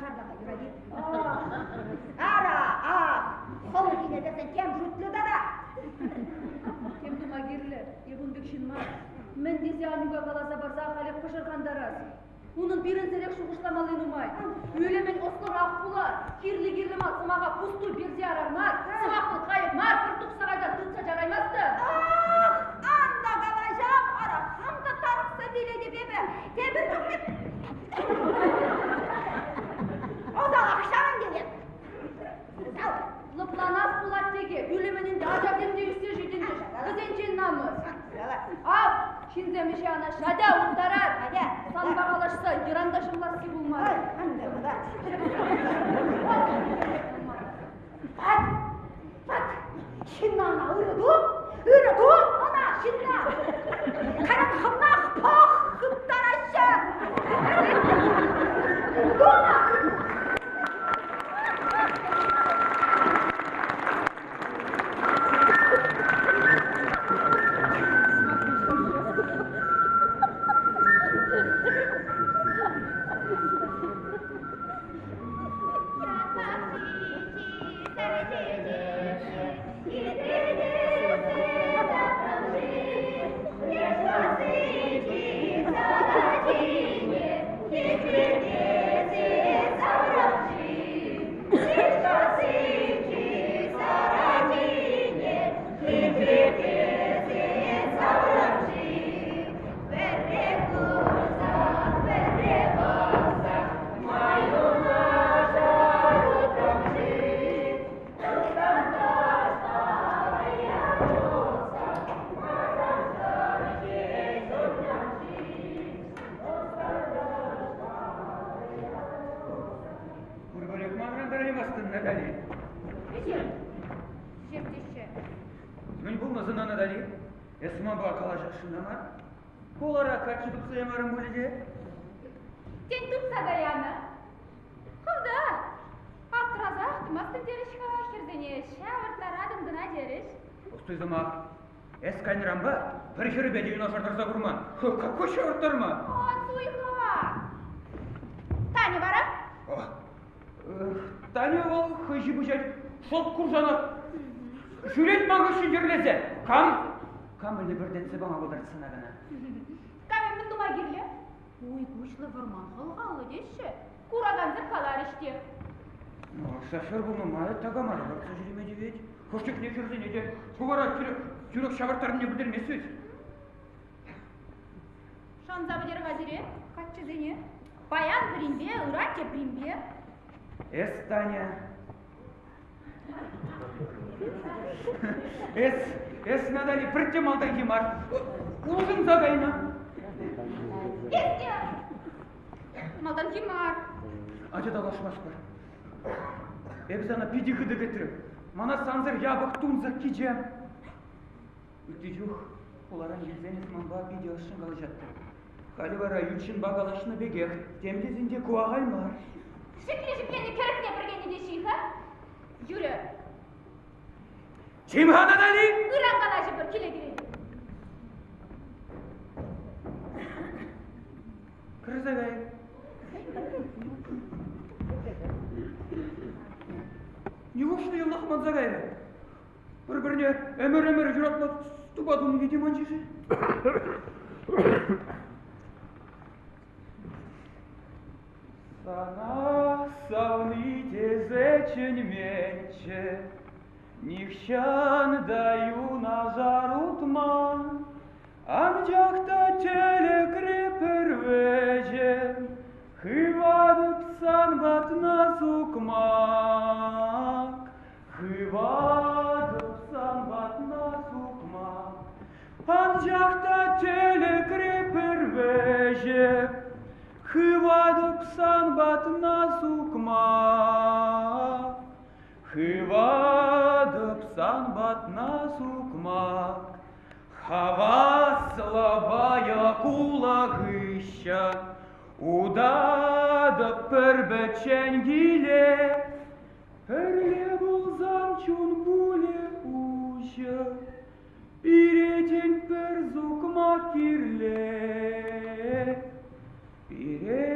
шарлама юрать-и? Ара, ах, хӑлхине тесен тем шутлӗ тата. Тем тума кирлӗ, эп ун пек ҫын мар. Мӗн тесе Анюка каласа парса халех пӑшӑрхантарас? Унӑн пирӗнсӗрех шухӑшламалли нумай. Ӳлӗмӗн ӑслӑрах пулар, кирлӗ-кирлӗ мар сӑмаха пустуй персе ярар мар, сӑмахлӑ кайӑк мар, пӗр тухса кайса тытса чараймастӑн. Ах, ан та калаҫам, ара, хам та тарӑхса вилетӗп эпӗ. Тепӗр чухне Ӑсалах ҫавӑн тенӗ. Усал. Лӑпланас пулать теке, ӳлӗмӗн ӗнтӗ ачасем те ӳссе ҫитӗнчӗҫ, вӗсенчен намӑс. Ав, ҫынсем ӗҫе анаҫҫӗ. Атя, уттарар. Атя. Санпа калаҫса йӑран та ҫӑмласси пулмарӗ. Пат, пат, ҫынна ӑна ырӑ ту, ырӑ ту ӑна ҫынна. Кайран хӑвнах пӑх хыптараҫҫӗ. Тунӑ. Пурпӗрех манран тӑраймастӑн, Натали. Вӗҫер. Вӗҫер теҫҫӗ. Мӗн пулнӑ сана, Натали? Эс манпа калаҫасшӑн та мар. Хулара каччӑ тупса ямарӑм пулӗ те? Тен, тупса та янӑ. Хӑв та аптрасах тӑмастӑн терӗҫ-ха, хӗрсене ҫавӑрттаратӑн кӑна терӗҫ. Пустуй сӑмах. Эс кайнӑранпа пӗр хӗрпе те юнашар тӑрса курман. Какой ҫавӑрттарма? Ан суй-ха! Таня вара? Таня вӑл хӑй ҫыпӑҫать, шӑлт куршанак. Ҫӳрет ман хыҫҫӑн йӗрлесе. Кам? Кам лӗпӗртетсе пама пултарать сана кӑна? Камӗ мӗн тума кирлӗ? Уй куҫлӑ вӑрман хӑлхаллӑ теҫҫӗ. Куракансем каларӗҫ те. Ну, шофер пулнӑ май такама та лартса ҫӳреме тивет. Хӑш чухне хӗрсене те хӑвара тӳрех, тӳрех ҫавӑрттарнине пӗлтермест вӗт. Шанса пӗтер-ха сире, каччӑсене. Паян пӗринпе, ыран тепринпе. Эс, Таня, Эс, эс, Натали, пӗртте малтанхи мар. Улшӑнса кайнӑ. Эс те малтанхи мар. Ача тавлашмастпӑр. Эпӗ сана питӗ хытӑ кӗтрӗм. Мана сансӑр япӑх тунсӑх кичем. Ытти чух хуларан килсен эс манпа питӗ ӑшшӑн калаҫаттӑн. Халӗ вара ют ҫынпа калаҫнӑ пекех, тем тесен те ку ахаль мар. Шикли-шикленӗ кӗрӗкне пӗркеннӗ теҫҫӗ-и-ха? Юрӗ. Чим-ха, Натали! Ыран калаҫӑпӑр, киле кӗретӗп. Кӗрсе кай. Нивушлӗ йӑлтах манса кайрӗ? Пӗр-пӗрне ӗмӗр-ӗмӗр юратма тупа тунине те манчӗ-ши? Сана савни тесе чӗнменччӗ, нихҫан та юнашар утман. Анчах та тӗлӗкре пӗр вӗҫӗм хыватӑп сан патна сукмак. Хыватӑп сан патна сукмак. Анчах та тӗлӗкре пӗр вӗҫӗм хыватӑп сан патна сукмак. Хыватӑп сан патна сукмак. Хаваслӑ вӑйӑ-кулӑ хыҫҫӑн утатӑп пӗр-пӗччен киле. Пӗрле пулсан чун пулӗ уҫӑ, пире пӗр сукмак кирлӗ. Пире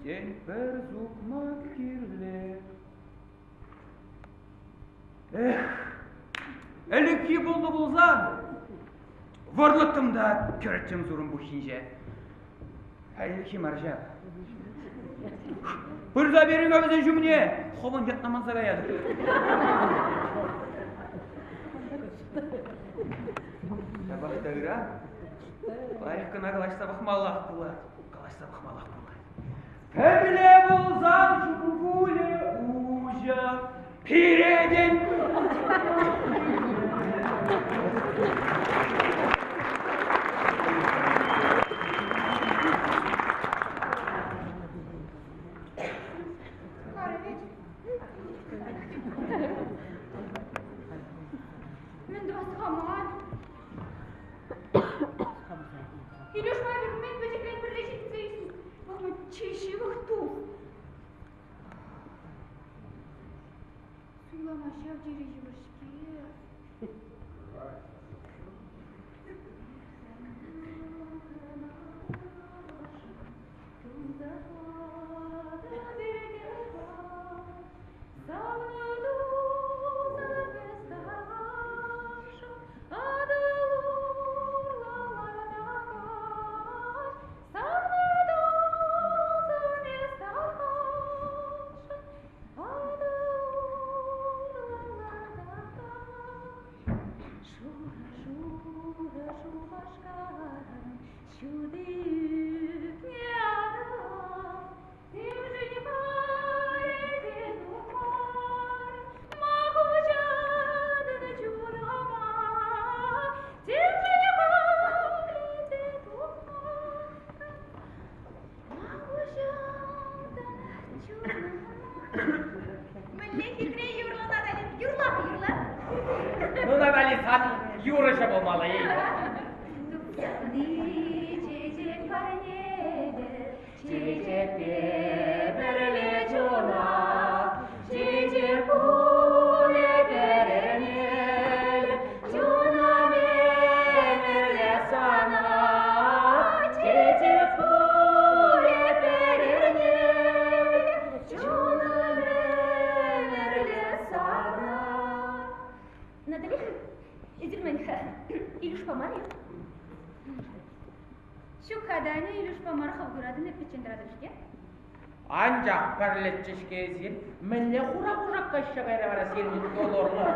тен пӗр сукмак кирлӗ. Ӗлӗкхи пулнӑ пулсан, вӑрлӑттӑм та кӗрттӗм сурӑм пуххинче. Ӗлӗкхи мар ҫав. Пырса перӗн-ха вӗсен ҫумне, хӑвӑн ятна манса каятӑп. Ҫапах та ыран лайӑх кӑна калаҫса пӑхмаллах пулать. Калаҫса пӑхмаллах пулать. Пӗрле пулсан ҫул уҫӑ, пиретӗн. Мӗн тӑвас-ха ман? Илюшпа эпир мӗн пӗчӗкрен пӗрле ҫитӗнсе ӳснӗ. Вӑл ман чи ҫывӑх тус. Суйлама ҫав тери йывӑр-ҫке. Шурӑ-шурӑ Шупашкарӑн ҫути ӳкнӗ Атӑла. Темшӗн халӗ те тухмарӑн, ма хуҫатӑн чунӑма? Темшӗн халӗ те тухмарӑн, ма хуҫатӑн чунӑма? Мӗнле хитре юрлӑ, Натали, юрла-ха, юрла. Ну, Натали, сан юрӑҫӑ пулмалла-и? Чечек парнеле, чечекпе пӗрле чуна, чечек пулӗ пӗренел, чунӑм ӗмӗрле сана, чечек пулӗ пӗренел, чунӑм ӗмӗрле сана. Натали, эсир мӗн-ха, Илюшпа мар-и? Ҫук-ха, Таня, Илюшпа мар, хӑв куратӑн, эп пӗччен тӑратӑп-ҫке. Анчах пӗрлеччӗ-ҫке эсир. Мӗнле хура кушак каҫса кайрӗ вара сирӗн школ урлӑ?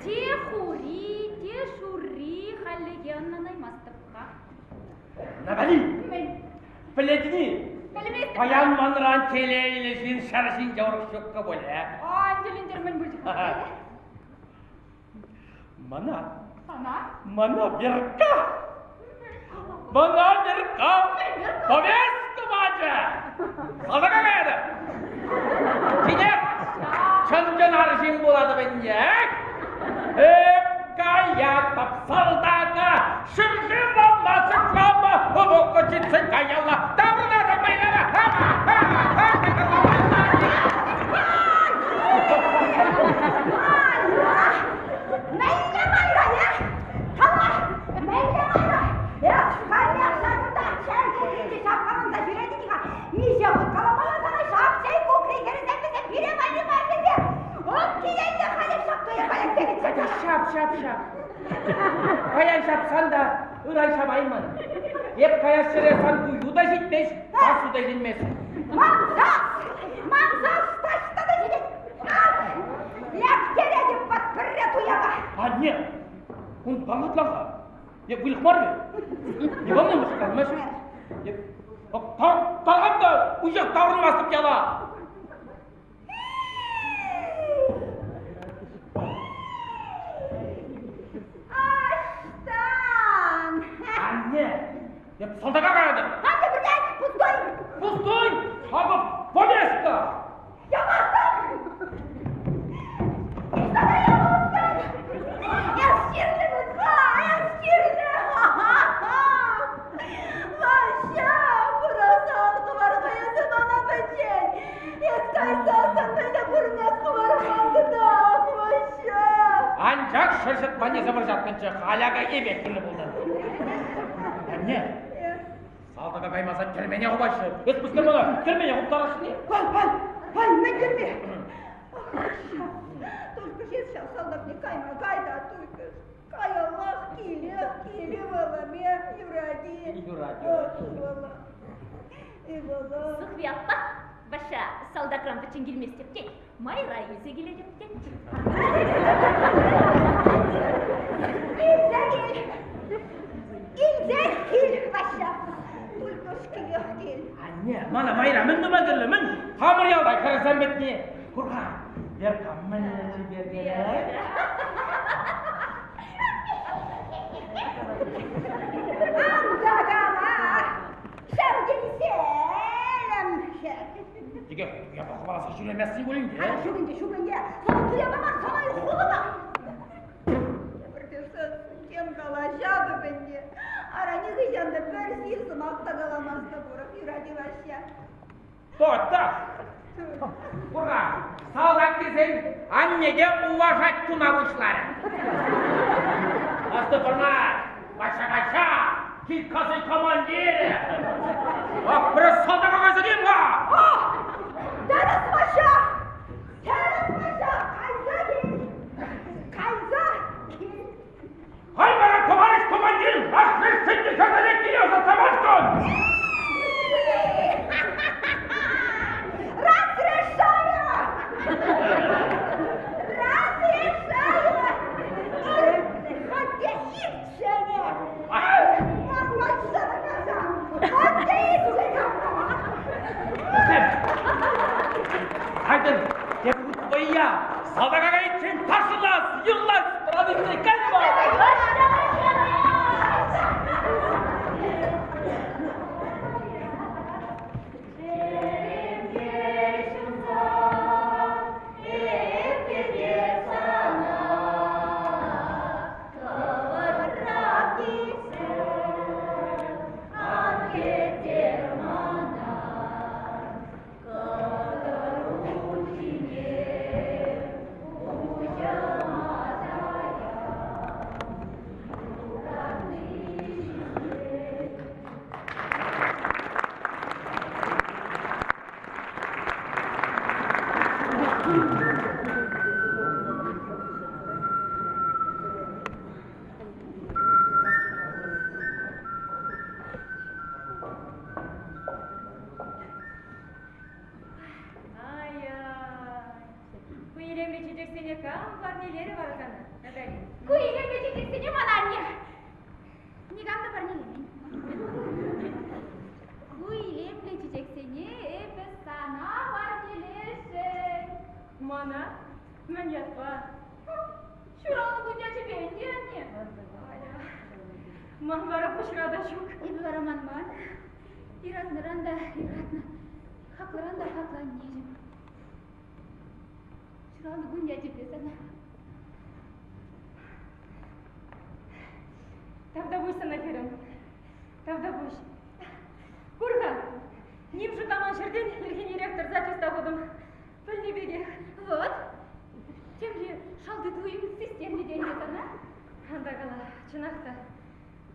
Те хури, те шурри хальлӗхе ӑнланаймастӑп-ха. Натали! Мӗн? Пӗлетӗн-и? Пӗлместӗп. Паян манран телейлӗ ҫын ҫӗр ҫинче урӑх ҫуккӑ пулӗ. Ан тӗлӗнтер, мӗн пулчӗ-ха? Мана. Сана? Мана Верка! Мана Верка! Повестка пачӗ! Салтака каятӑп! Тинех чӑн-чӑн арҫын пулатӑп ӗнтӗ. Эп каятӑп салтака, ҫӗршывӑма сыхлама, вӑхӑт ҫитсен каялла таврӑнатӑп майлама. Мӗнле майра, э? Кала, мӗнле майра? Эс халех ҫакӑнта чей кукринче ҫапкаланса ҫӳретӗн-ха. Миҫе хут каламалла сана ҫак чей кукри хӗрӗсем вӗсем пире валли мар тесе. Ӑп киленнӗ халех ҫак туя халех тенӗччӗ. Ҫап, ҫап, ҫап. Паян ҫапсан та ыран ҫапаймӑн. Эп каяс ҫӗре сан тую та ҫитмест, сасу та илтӗнмест. Ман сас! Ман сас таҫта та ҫитет! Ак! Лектеретӗп ват пӗрре туяна! Анне, унпа хӑтланха. Эп выльӑх мар вӗт. Никам та мӑшкӑлмасть. Эп тархам та уҫах таврӑнмастӑп яла. Аҫтан! Анне, эп салтака каятӑп. Анне, пӗртен, пустой! Пустой! Акӑ повестка! Ямастӑп! Сана ямастӑп! Эс чирлӗ вӗт-ха, эс чирлӗ! Ваҫҫа, пырасан хӑвар-ха эсӗ мана пӗччен! Эс кайсассӑн мӗнле пурӑнас хӑварман тытах, Ваҫҫа! Анчах шӑрҫӑтманне вӑрҫаттӑнччӗ, халь ака эпех кирлӗ пулнӑ. Анне, салтака каймасан тӗрмене хупаҫҫӗ. Эс пускар мана тӗрмене хуптарасшӑн-и? Ай, ай, ай, мӗн тӗрме? Ах, Ваҫҫа, только ж эс ҫав салтакне кайма кай та, только ж. Юрать, юрать. Сухви аппа, Ваҫҫа салтакран пӗччен килместӗп тет, майра илсе килетӗп тет. Илсе кил! Илсе кил, Ваҫҫа! Тулькӑш килех кил. Анне, мана майра мӗн тума кирлӗ, мӗн? Хамӑр ялта хӗрсем пӗтни. Кур-ха, Верка мӗнле чипер килет. Ан та кала! Ҫав тенисем! Текех япа хӑваласа ҫӳреместӗн пулин те. Ҫук ӗнтӗ, ҫук ӗнтӗ. Сана туя паман, сана хулӑпа. Тепӗр тесен тем калаҫатӑп ӗнтӗ. Ара нихӑҫан та пӗр сив сӑмах та каламастӑп урӑх, юрать-и Ваҫҫа? Тотах! Кур-ха, салтак тесен анне те уважать тума пуҫларӗ. Астӑпӑрна, Ваҫҫа, Килкасен командирӗ! Ах, пӗр салтака кайса кил-ха! Ах, тӗрӗс, Ваҫҫа! Тӗрӗс, Ваҫҫа! Кайса кил! Кайса кил! Хай вара, товарищ командир, разрешите хӗрсене ӑсатмашкӑн! Разрешаю! Разрешаю! Хоть ирччене! Хоть ирччене! Айтӑр, тепӗр хут вӑййа! Салтака кайиччен ташлас, юрлас, традици кайма! Ай-ай, ку илемлӗ чечексене кам парнелерӗ вара сана, Натали? Ку илемлӗ чечексене мана анне никам та парнелемен. Ку илемлӗ чечексене эпӗ сана парнелесшӗн. Мана? Мӗн ятпа? Ҫуралнӑ кун ячӗпе ӗнтӗ, анне. Ман вара пуҫра та ҫук. Эпӗ вара манман. Юратнӑран та юратнӑ, хаклӑран та хаклӑ аннеҫӗм. Ҫуралнӑ кун ячӗпе сана. Тавтапуҫ сана, хӗрӗм. Тавтапуҫ. Кур-ха, ним шутламан ҫӗртен ирхинерех тӑрса чуста хутӑм. Пӗлнӗ пекех. Вот. Темле шалти туйӑм систернӗ тенӗ сана. Ан та кала, чӑнах та.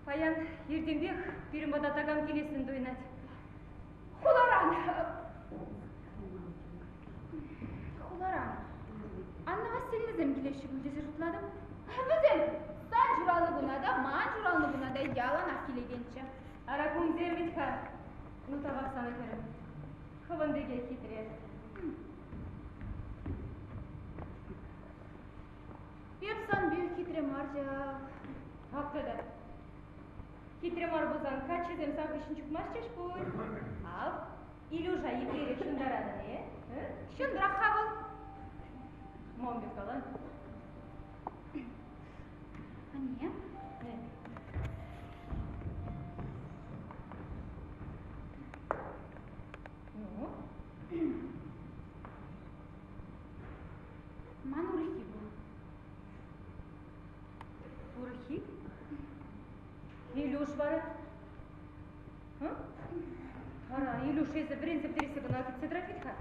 Паян иртенпех пирӗн пата такам килессӗн туйӑнать. Хуларан. Хуларан. Анна Васильевнӑсем килеҫҫӗ пуль тесе шутлатӑп. Вӗсем сан ҫуралнӑ куна та, ман ҫуралнӑ куна та яланах килекенччӗ. Ара кунсем вӗт-ха. Ну, тавах сана, хӗрӗм. Хӑвӑн пекех хитре. Эп сан пек хитре мар ҫав. Ак тата. Хитре мар пулсан каччӑсем сан хыҫҫӑн чупмастчӗҫ пуль. Ав, Илюша еплерех ҫунтаратӑн, э? Ҫунтӑрах-ха вӑл. Мам пек кала. Анне. Ну? Ман урӑххи пур. Урӑххи? Илюш вара? Ара, Илюш, эсӗ вӗренсе пӗтерессе кӑна кӗтсе тӑрать вӗт-ха.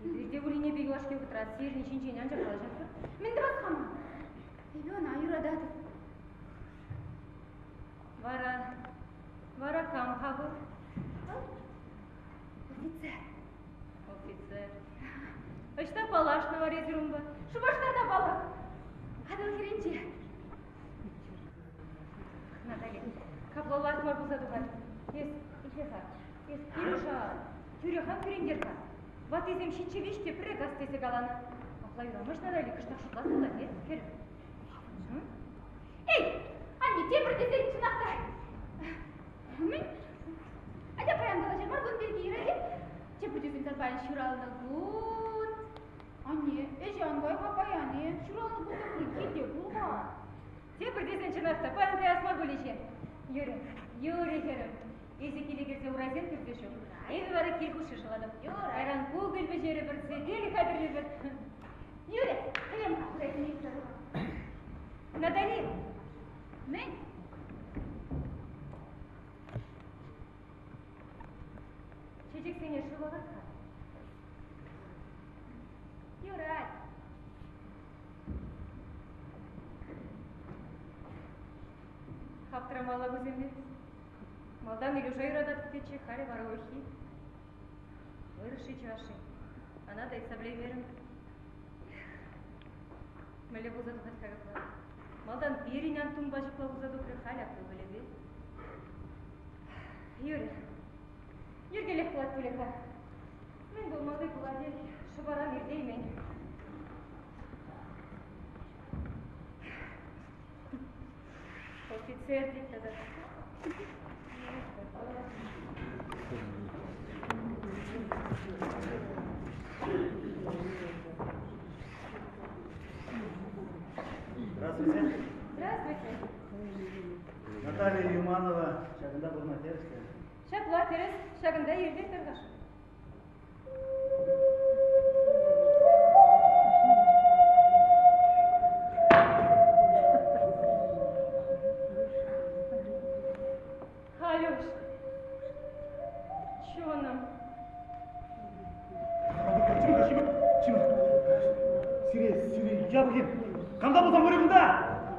Эпир те Уринепе юлашки вӑхӑтра сирӗн ҫинчен анчах калаҫатпӑр. Мӗн тӑвас-ха ман? Эпӗ ӑна юрататӑп. Вара, вара кам-ха вӑл? Офицер. Офицер. Ӑҫта паллашнӑ вара эсир унпа? Шупашкарта паллах. Атӑл хӗрринче. Натали, капла лайӑх мар пулса тухать. Эс, итле-ха, эс Кирюша тӳрех ан кӳрентер-ха. Ваттисем ҫиччӗ виҫ те пӗрре кас тесе каланӑ. Апла юрамасть Натали, кӑштах шутлас пулать, э, хӗрӗм? Эй, анне, тепӗр тесен чӑнах та. Мӗн? Атя паян калаҫар мар кун пирки, Ира. Тепӗр тесен сан паян ҫуралнӑ кун. Анне, ӗҫе ан кай-ха паян-и? Ҫуралнӑ кун та пулин килте пул-ха. Тепӗр тесен чӑнах та паян каяс мар пулӗ-ҫе. Юрӗ, юрӗ, хӗрӗм. Эсӗ киле кӗрсе урайсем кӗрсе ҫук. Эпӗ вара кил хушши шӑлатӑп. Кайран кукӑль пӗҫерӗпӗр, сӗтел хатӗрлӗпӗр. Юрӗ, кӗрем-ха, урайсене юсса тухам. Натали! Мӗн? Чечексене шыв ларт-ха. Юрать. Аптӑрамалла кусемпе. Малтан Илюша юрататӑп тетчӗ, халӗ вара урӑххи. Вырӑс-ши, чӑваш-ши? Ӑна та ыйтса пӗлеймерӗм. Мӗнле пулса тухать-ха капла? Малтан пирӗн Антунпа ҫапла пулса тухрӗ, халь ак ывӑлӗпе. Юрӗ. Йӗркелех пулать пулӗ-ха. Мӗн пулмалли пулатех, шӑпаран иртеймен. Офицер тет тата. Здравствуйте. Здравствуйте. Наталья Юманова ҫакӑнта пурӑнать терӗс-ке. Ҫапла, тӗрӗс. Ҫакӑнта иртет тӑркаш. Алюш, чунӑм. Сире, сире, япӑхин. Кам та пулсан пури кунта!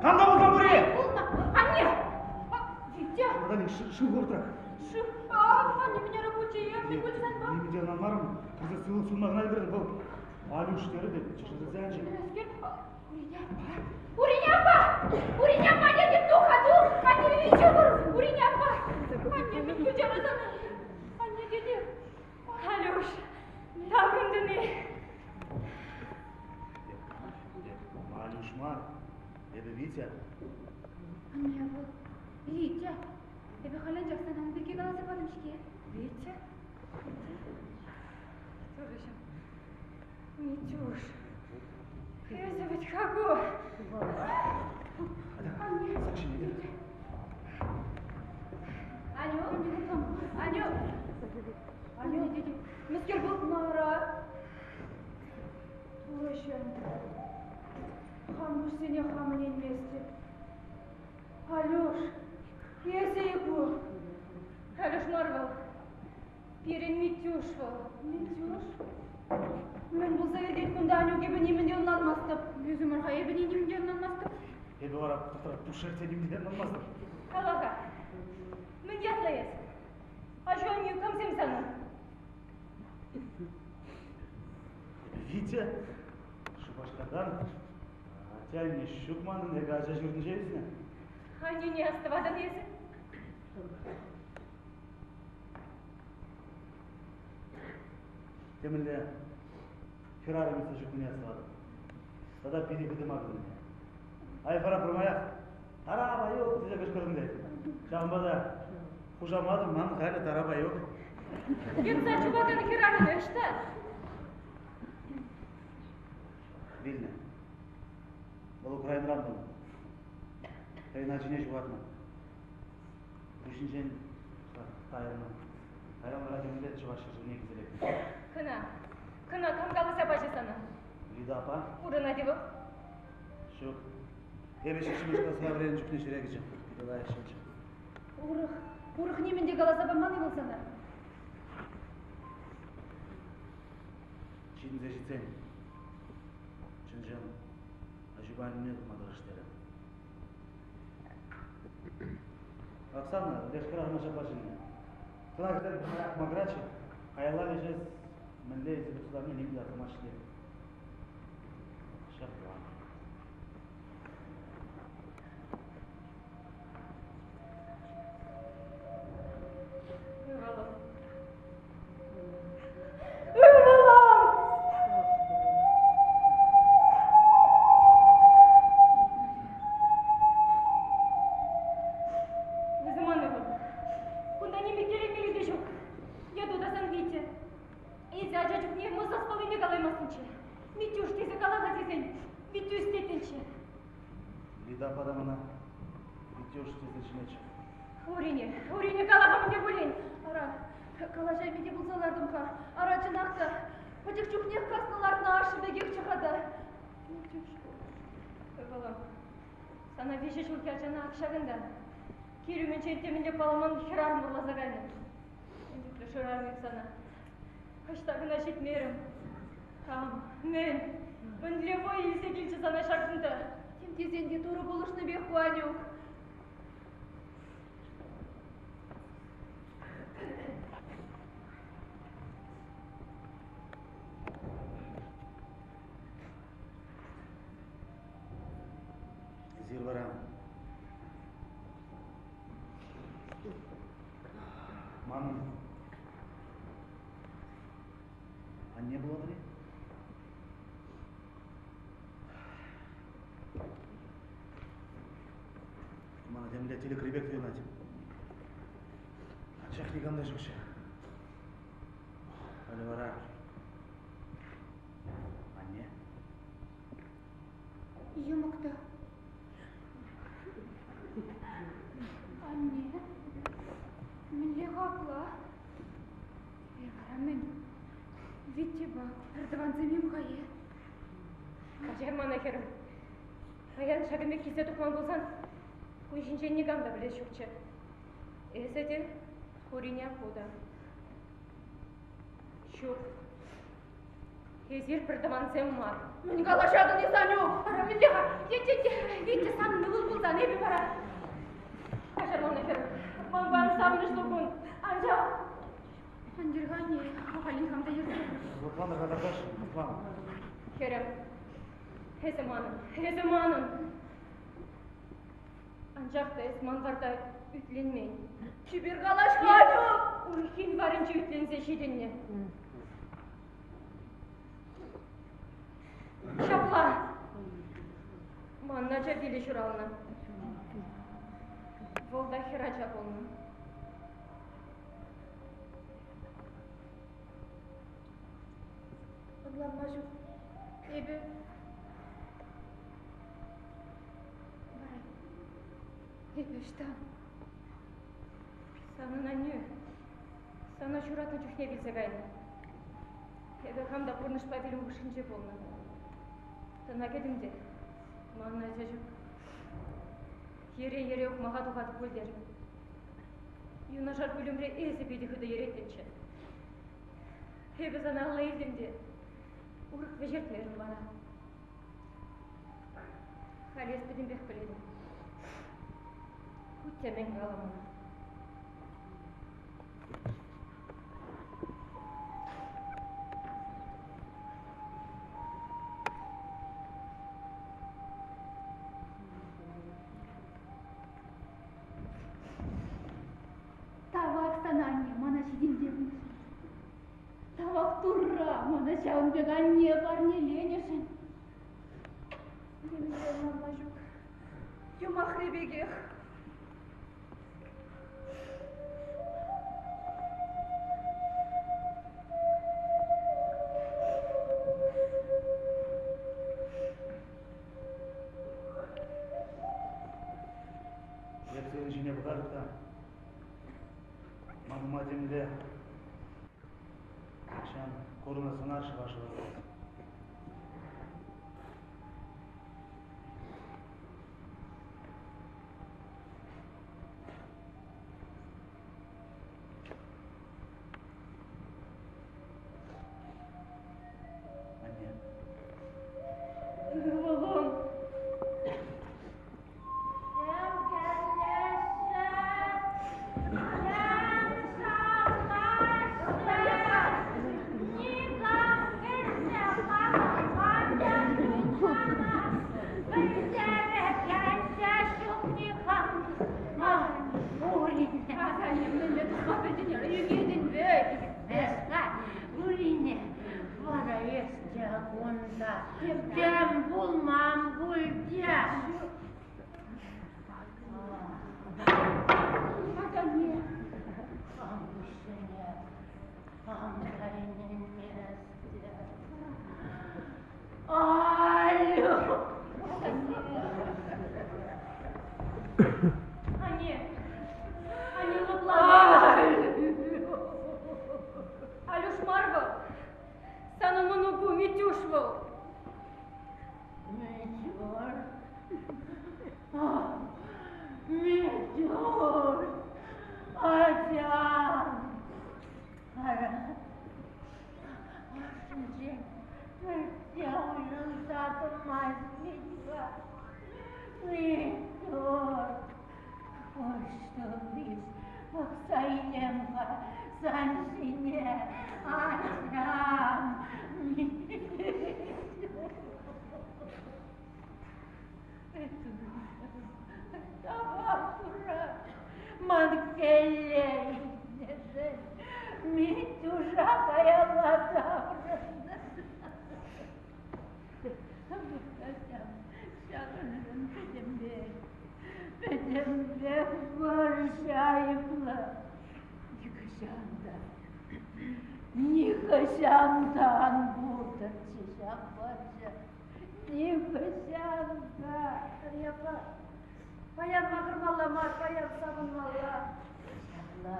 Кам та пулсан пури! Пулнӑ. Анне! Витя! Наталья, шыв хӑвӑртрах. Шыв. Анне, меня рабочая, мӗн пулчӗ санпа? Нимӗн те ӑнланмарӑм. Кӗрсе сывлӑх сунма кӑна ӗлкӗртӗм. Вӑл Алюш терӗ те чӗрӗлсе анчӗ. Мӗскер? Урине аппа! Урине аппа! Урине аппа, тетӗп, тух-ха, тух! Анне, Витя пур! Урине аппа! Анне, мӗн пулчӗ сана? Анне, тете! Алюш, таврӑнтӑн-и? Алюш мар, эпӗ Витя. Анне, вӑл Витя. Эпӗ халь анчах сана ун пирки каласа патӑм-ҫке. Витя? Турӑҫӑм, Митюш, эсӗ вӗт-ха ку. Анне, Аню, Аню, Аню, тете, мӗскер пулнӑ ара? Турӑҫӑм, хам куҫсене хам ӗненместӗп. Алюш, эсӗ-и ку? Алюш мар вӑл. Пирӗн Митюш вӑл. Митюш? Мӗн пулса иртет кунта, Анюк, эпӗ нимӗн те ӑнланмастӑп. Ӳсӗмӗр-ха, эпӗ нимӗн те ӑнланмастӑп. Эпӗ вара тӑхтара пушшех те нимӗн те ӑнланмастӑп. Кала-ха, мӗн ятлӑ эс? Аҫу-аннӳ камсем санӑн? Витя, Шупашкартан. Атте-анне ҫук манӑн, эпӗ ача ҫуртӗнче ӳснӗ. Аннӳне астӑватӑн эсӗ? Темӗнле хӗрарӑм ӳссе ҫукнине астӑватӑп. Тата питӗ хытӑ макӑрнине. Ай вара пӗрмаях Тарапаюк тесе кӑшкӑртӑм тет. Ҫавӑнпа та хушаматӑм ман халӗ Тарапаюк. Йӑтса чупакан хӗрарӑм ӑҫта? Вилнӗ. Вӑл Украинӑран пулнӑ. Хӑйӗн ачине ҫухатнӑ. Пуҫӗнчен тайӑлнӑ. Кайран вара темӗнле чӑваш ҫӗршывне килсе лекнӗ. Кӑна, кӑна кам каласа пачӗ сана? Лида аппа. Пурӑнать-и вӑл? Ҫук. Эпӗ ҫиччӗмӗш класра вӗреннӗ чухне ҫӗре кӗчӗ. Питӗ лайӑх ҫынччӗ. Урӑх, урӑх нимӗн те каласа паман-и вӑл сана? Ҫитӗнсе ҫитсен чӑн-чӑн аҫупа аннӳне тупма тӑрӑш терӗ. Оксана, леш хӗрарӑма ҫапла чӗннӗ. Тӑна кӗртен пӗрмаях макӑратчӗ. Каялла леҫес мӗнле илсе тухса ним те астумасть-ҫке. Ҫапла. каламастӑнччӗ. Митюш тесе кала-ха тесен, Митюс теттӗнччӗ. Лида аппа та мана Митюш тесе чӗнетчӗ. Урине, Урине кала-ха мӗн те пулин. Ара, калаҫайми те пулса лартӑм-ха. Ара, чӑнах та, пӗчӗк чухнех каснӑ лартнӑ ашшӗ пекехчӗ-ха та. Митюш, ывӑлӑм, сана виҫӗ ҫулхи ачана ак ҫакӑнта, кил умӗнчен темӗнле палламан хӗрарӑм вӑрласа кайнӑ. Мӗн чухлӗ шырарӑм эп сана. Ӑҫта кӑна ҫитмерӗм. Кам, мӗн, мӗнле вӑй илсе килчӗ сана ҫакӑнта? Тем тесен те Турӑ пулӑшнипех ку, Анюк. Эсир вара манӑн анне пулатӑр-и? Мана темле тӗлӗкри пек туйӑнать. Анчах никам та ҫукчӗ. Халӗ вара анне. Йӑмӑк та. Анне, мӗнле хаклӑ? Е вара мӗн? Витьӑпа пӗртӑвансем-им-ха е? Каҫар мана, хӗрӗм. Паян ҫакӑн пек килсе тухман пулсан, кун ҫинчен никам та пӗлес ҫукчӗ. Эсӗ те, Курине ху та. Ҫук. Эсир пӗртӑвансем мар. Мӗн калаҫатӑн эс, Анюк? Ара, мӗнле-ха? Тет, Витя сан ывӑл пулсан, эпӗ вара... Каҫар мана, хӗр. Манпа савӑнӑҫлӑ кун. Анчах... Ан йӗр-ха, ахаль хам та йӗрсе. Лӑплан-ха, тантӑш, лӑплан. Хӗрӗм, эсӗ манӑн, эсӗ манӑн. Анчах та эс ман варта ӳтленмен. Чипер калаҫ-ха, Анюк! Урӑххин варӗнче ӳтленсе ҫитӗннӗ. Ҫапла. Ман ача вилӗ ҫуралнӑ. Вӑл та хӗрача пулнӑ. Ӑнланма ҫук. Эпӗ Вара эпӗ ӑҫта? Санӑн аннӳ сана ҫуратнӑ чухне вилсе кайнӑ. Эпӗ хам та пурнӑҫпа вилӗм хушшинче пулнӑ. Тӑна кӗтӗм те, манӑн ача ҫук. Йӗре-йӗре ухмаха тухатӑп пуль терӗм. Юнашар пӳлӗмре эсӗ питӗ хытӑ йӗреттӗнччӗ. Эпӗ сана алла илтӗм те урӑх вӗҫертмерӗм вара. Халь эс пӗтӗмпех пӗлетӗн. Хуть те мӗн кала мана. Тавах сана, анне, мана ҫитӗнтернӗшӗн. Тавах Турра, мана ҫавӑн пек анне парнеленӗшӗн. Нимӗнле ӑнланма ҫук. Юмахри пекех. Эп сирӗн ҫине пӑхатӑп та ман ума темле тахҫан курнӑ сӑнар шӑва-шӑва тухать. Анне. Ывӑлӑм. Вара эс те кунта тем пулман пуль те. Асанне. Амӑшне хам та ӗненместӗп. те уйрӑлса тӑмасть вӗт-ха. Миттур, куҫ тулли пӑхса илем-ха сан ҫине, ачам. Тавах Турра, ман кӗлле илтнӗшӗн Митюша каялла таврӑннӑ. Ҫакӑншӑн пӗтӗмпех, пӗтӗмпех вӑрҫӑ айӑплӑ. Нихӑҫан та, нихӑҫан та ан пултӑрччӗ ҫак вӑрҫӑ. Нихӑҫан та. Аппа, паян макӑрмалла мар, паян савӑнмалла. Ҫапла.